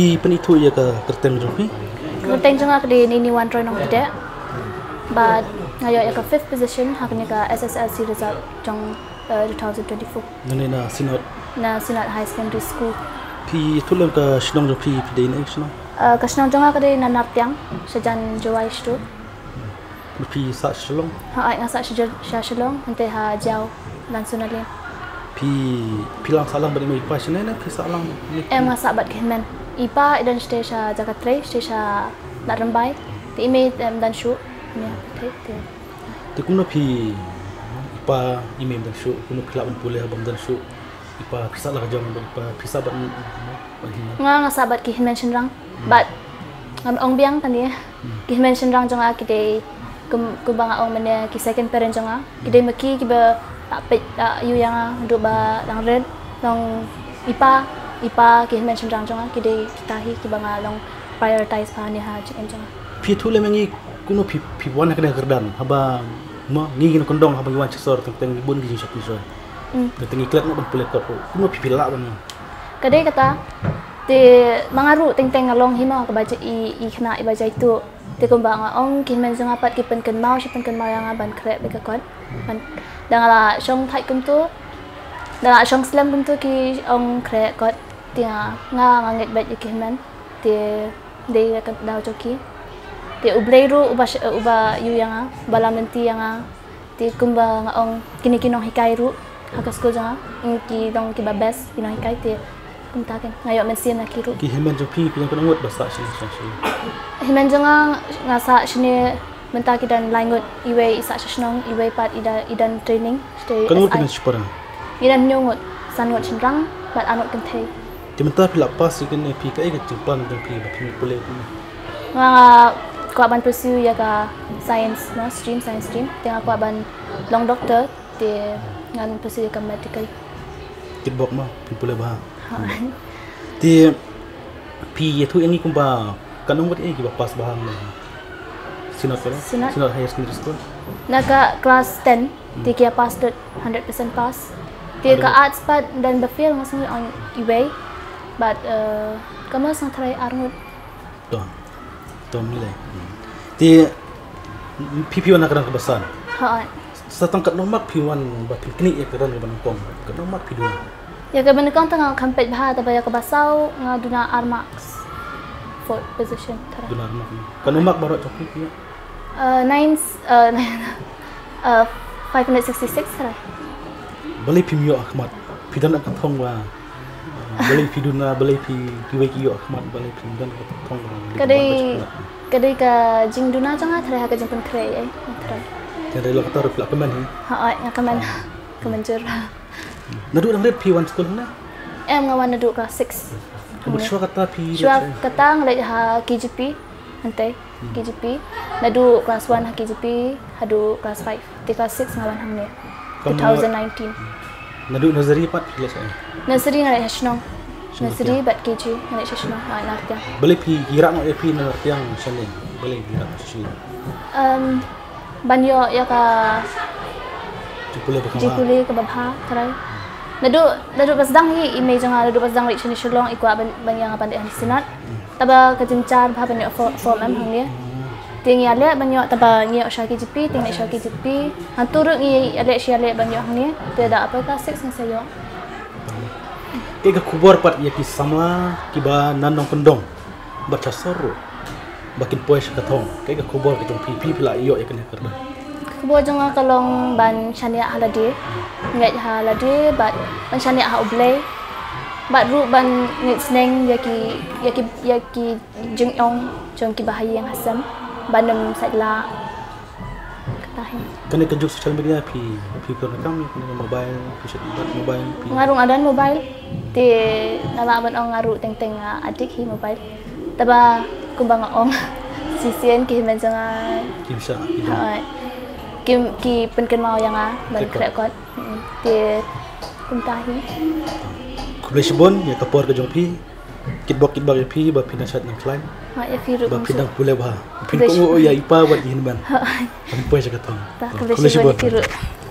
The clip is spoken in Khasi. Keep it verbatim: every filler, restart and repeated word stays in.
Phi pynithuh ïa ka kyrteng jong phi? Kyrteng jong nga ka dei Nini Wanroi Nongpdeng. Bad nga ïoh ïa ka fifth position ha kane ka S S L C result jong uh, two thousand twenty-four. Nane na Synod? Na Synod Higher Secondary School. Phi ïathuh lem ka shnong jong phi, phi dei na ei shnong? Uh, ka shnong jong nga ka dei na Nartiang, shajan Jowai Shtu. Phi sah sha Shillong? Ha, ai nga sah sha, sha Shillong, hynte ha Jaw, Lansuna Lane. Phi, phi la sah lang bad i mei i pa shane ne phi sah lang? Em, nga sah bad ki hynmen. I pa i don shatei sha Jakatrei, shatei sha Ladrymbai. Te i mei em don shuh. Nia, te, te. Te kumno phi, i pa i mei em don shuh, kumno phi lah ban pule haba em don shuh? I pa phi sah la ka jong bad i pa phi sah bad, bad hynmen? Nga, nga sah bad ki hynmen shynrang. Bad ngam ong biang kane. Ki hynmen shynrang jong nga ki dei kum, kumba nga ong mynne ki second parent jong nga. Ki dei ma ki kiba lah peit, lah ïoh ïa nga haduh ba dang rit. Long i pa, i pa, ki hynmen shynrang jong nga ki dei kita hi kiba nga long prioritize bha ne ha jingim jong nga. Phi ïathuh lem ïa ngi kumno phi, phi wan ha kane ka kyrdan haba ma ngi ki nongkyndong haba ngi wan sha sor teng teng ngi bun ki jingshah pynshoi. Teng teng ngi klet noh ban pule kot, kumno phi, phi lah ban? Ka dei kata, te ma nga ruh teng teng nga long hi ma kaba jait i, i khynnah iba jait tuh. Te kumba nga ong ki hynmen jong nga pat ki pynkynmaw shi pynkynmaw ïa nga ban khreh beit ka kot. Ban, da nga la shong thait kumto, da nga la shong slem kumto ki ong khreh kot. Te nga, nga, nga ngeit beit ïa ki hynmen. Te dei ïa ka daw jong ki. Te U Blei ruh uba sh-, uba ïoh ïa nga, uba lam lynti ïa nga. Te kumba nga ong kine ki nonghikai ruh ha ka skul jong nga, ki long kiba best ki nonghikai te kumta kein nga ïoh mynsiem na ki ruh. Ki hynmen jong phi, phi don katno ngut ba sah shane sha sha? Hynmen jong nga, nga sah shane mynta ki don lai ngut, iwei i sah sha shnong, iwei pat i da, i don training. Katno ngut phi don shipara? Ngi don hynñiew ngut, san ngut shynrang bad ar ngut kynthei. Te mynta phi la pass ïa kane, phi kaei ka jingplan jong phi ba phin pule kumne? Nga kwah ban pursue ïa ka science, no, stream, science stream. Te nga kwah ban long doctor, te ngan pursue ïa ka medical. Kitbok ma phin pule bha. Te phi ïathuh ïa ngi kumba katno ngut ïa kiba pass bha hangne? Synod ka? Synod. Synod Higher Secondary School. Na ka class ten, te ki ïa pass lut hundred percent pass. Te ka arts pat don ba fail nga sngew ong iwei. But uh, ka mut sngewthuh ar ngut. To. To mi lei. Te phi, phi wan na ka kyrdan kaba san. Ha. Sa tang katno mark phi wan ba phin knieh ïa ka kyrdan kaba nyngkong? Katno mark phi duna? Ïa kaba nyngkong tang nga kham peit bha, taba ïa kaba saw nga duna ar marks. Fourth position tharai. Duna ar mark. Katno mark baroh jong phi phi ïoh? Uh, nine, uh, nine, uh, five hundred sixty-six tharai. Balei phim ïoh ha khmat? Phi don ka thong ba balei phi duna, balei phi, kiwei ki ïoh ha khmat, balei phim don ka thong ba? Ka dei, ka dei ka jingduna jong nga tharai ha ka jingpynkhreh ei, tharai. Ka dei la kata ruh phi la kmen hi. Ha, oi, nga kmen. Kmen jur. Naduh dang rit phi wan skul hangne? Em, nga wan naduh class six. Ka mut shuwa kata phi leit? Shuwa kata nga leit ha K G P. Hynte, K G P. Naduh class one ha K G P haduh class five. Te class six nga wan hangne. Ka mut two thousand nineteen. Naduh nursery pat phi leit sha? Nursery nga leit ha shnong. Shnong. Nursery bad K G nga leit sha shnong, ha Nartiang. Balei phi, ki rah noh ïa phi na Nartiang shane? Balei phi rah sha shnong? Um, ban ïoh ïa ka jingpule ba kaba bha. Jingpule kaba bha, tharai. Naduh, naduh ba sdang hi i mei jong nga, naduh ba sdang leit shane Shillong i kwah ban, ban ïa nga ban leit ha Synod. Taba ka jingshah bha ban ïoh fo-, form em hangne. Te ngi ïaleh ban ïoh, taba ngi ïoh sha K G P, te ngi leit sha K G P. Hangto ruh ngi ïaleh shi ïaleh ban ïoh hangne. Te da hapoh class six ngi sa ïoh. Kaei ka khubor pat ïa ki samla kiba na nongkyndong bad sha sor ruh ba kin poi sha ka thong? Kaei ka khubor ka jong phi, phi, phi la ïoh ïa kane ka kyrdan? Ka khubor jong nga ka long ban shaniah ha lade, ngeit ha lade bad ban shaniah ha U Blei. Bad ruh ban ngeit sneng ïa ki, ïa ki, ïa ki jingong jong kiba ha ïing ha sem ban ym sait lah. Kata hi. Kane ka juk social media phi, phi pyndonkam ïa kane ka mobile, phi shet bad mobile phi? Nga ruh nga don mobile. Te nga lah ban ong nga ruh teng teng nga addict hi mobile. Taba kumba nga ong shisien ki hynmen jong nga kim shah, ki don. Ha, ki, ki pynkynmaw ïa nga ban khreh kot. Hmm. Te kumta hi. Khublei shibun ïa ka por ka jong phi. Kitbok kitbok ïa phi ba phi nang shait nang khlaiñ. Ha, ïa phi ruh. Ba phi nang pule bha. Phi kohnguh ïa i pa bad i hynmen. Ha. Ban poi sha ka thong. Khublei shibun ïa phi ruh.